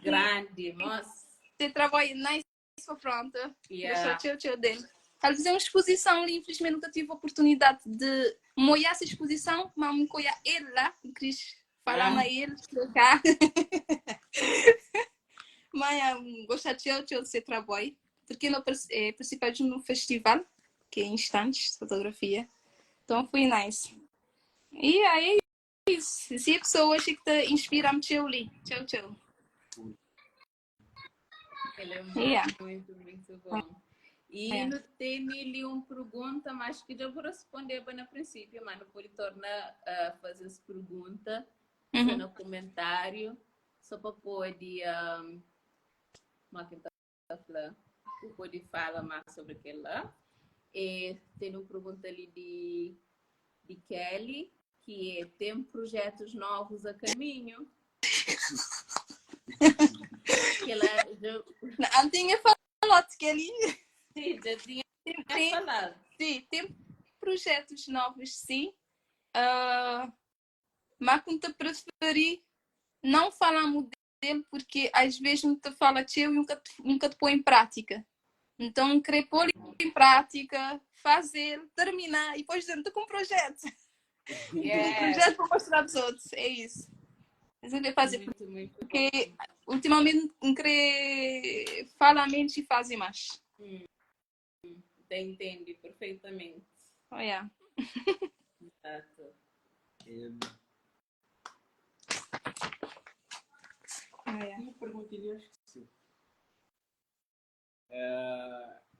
Grande, nossa. Você trabalha nice para pronto. Yeah. Deixa o tchau dele. Ela fez uma exposição ali, infelizmente nunca tive a oportunidade de molhar essa exposição, mas me colher ele lá, eu quis falar com ele, cá. Mas gosto de tchau de ser trabalho, porque não participei de um festival, que é Instantes de fotografia. Então foi nice. E aí é isso. Se a pessoa que te inspira, me tchau ali. Tchau, tchau. Ele é muito, muito, muito bom. E não tem ali uma pergunta, mas que eu vou responder bem no princípio, mas não pode tornar a fazer essa pergunta no comentário, só para poder, como é que tá falando? Pode falar mais sobre aquilo lá. E tem uma pergunta ali de Kelly, que é, tem projetos novos a caminho? Que ela já... Não, tinha falado, Kelly. Sim, já tinha falado. Sim, tem projetos novos, sim. Mas como te preferi não falar muito dele, porque às vezes não te fala teu e nunca te põe em prática. Então, querer pôr em prática, fazer, terminar e depois dentro com um projeto. Um projeto para mostrar aos outros, é isso. Mas eu queria fazer Muito, muito porque bom. ultimamente não querer falar menos e fazer mais. Entende perfeitamente. Oh, yeah. Exato. Oh, yeah. Uma pergunta eu esqueci.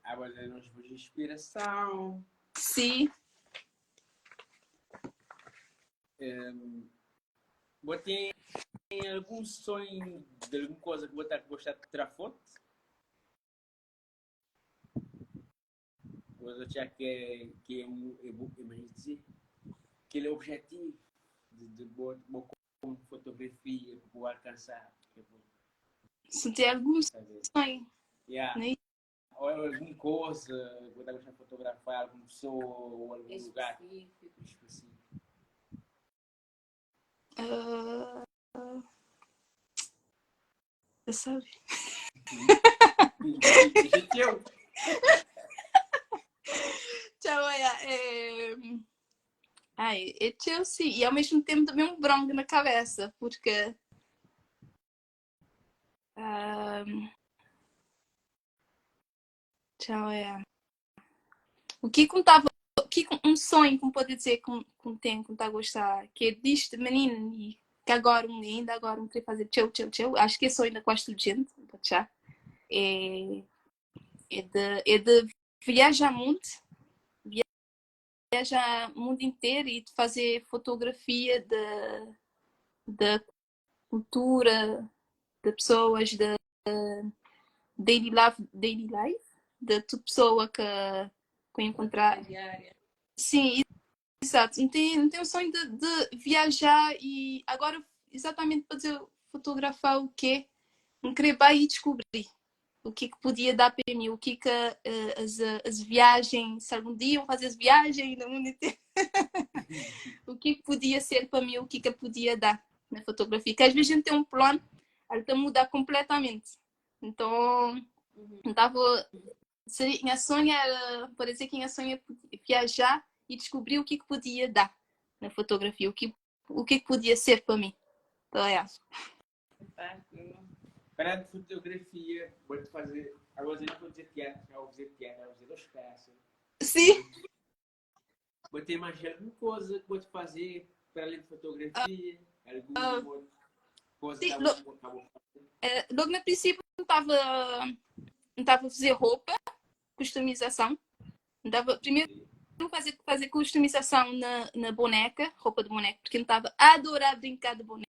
Agora nós vamos de inspiração. Sim. Você tem algum sonho de alguma coisa que você gostar de tirar foto? Você acha que é um, é bom, é mais dizer, que ele é objetivo de boa, boa com fotografia para poder alcançar? Que é bom. Se tem algum Saber. sonho. Yeah. Né? Ou alguma coisa que você gosta de fotografar, alguma pessoa ou algum lugar Específico. específico. Você sabe? Tchau. Tchau, olha. Ai, é Chelsea. E ao mesmo tempo também um bronco na cabeça, porque. Tchau, é. O que que eu tava. ki un sonhu ki N pode dizer ki N ten, ki N ta gosta, ki é disti mininu i ki agora ainda agora N kre faze txeu, txeu, txeu, acho ki é sonhu di kuase tudu jenti, N ta txá, é é de é de viaja mundu, viaja mundu interu i de faze fotografia de de kultura, de pesoas, de daily life, daily life de tudu pesoa ke ku enkontra. Diária. Sim, exato. N ten, N ten um sonho de, de viajar e agora exatamente para dizer fotografar o quê? N kre bai e descobrir o que que podia dar para mim, o que que as, as viagens, se algum dia eu fazer as viagens no mundo inteiro, o que que podia ser para mim, o que que eu podia dar na fotografia. Que às vezes a gente tem um plano, ele está a mudar completamente. Então, estava seria, minha sonho era, pode dizer que minha sonho é viajar e descobrir o que que podia dar na fotografia, o que que podia ser para mim. Então, é. Para de fotografia, vou-te fazer. Agora não vou dizer teatro, já vou fazer teatro, já vou fazer duas peças. Sim. Vou ter mais alguma coisa que vou-te fazer para além de fotografia? Alguma outra coisa Sim, que vou fazer? Logo no princípio não estava não estava a fazer roupa, customização. Não tava, primeiro fazer customização na boneca, roupa de boneca, porque não estava a adorar brincar de boneca.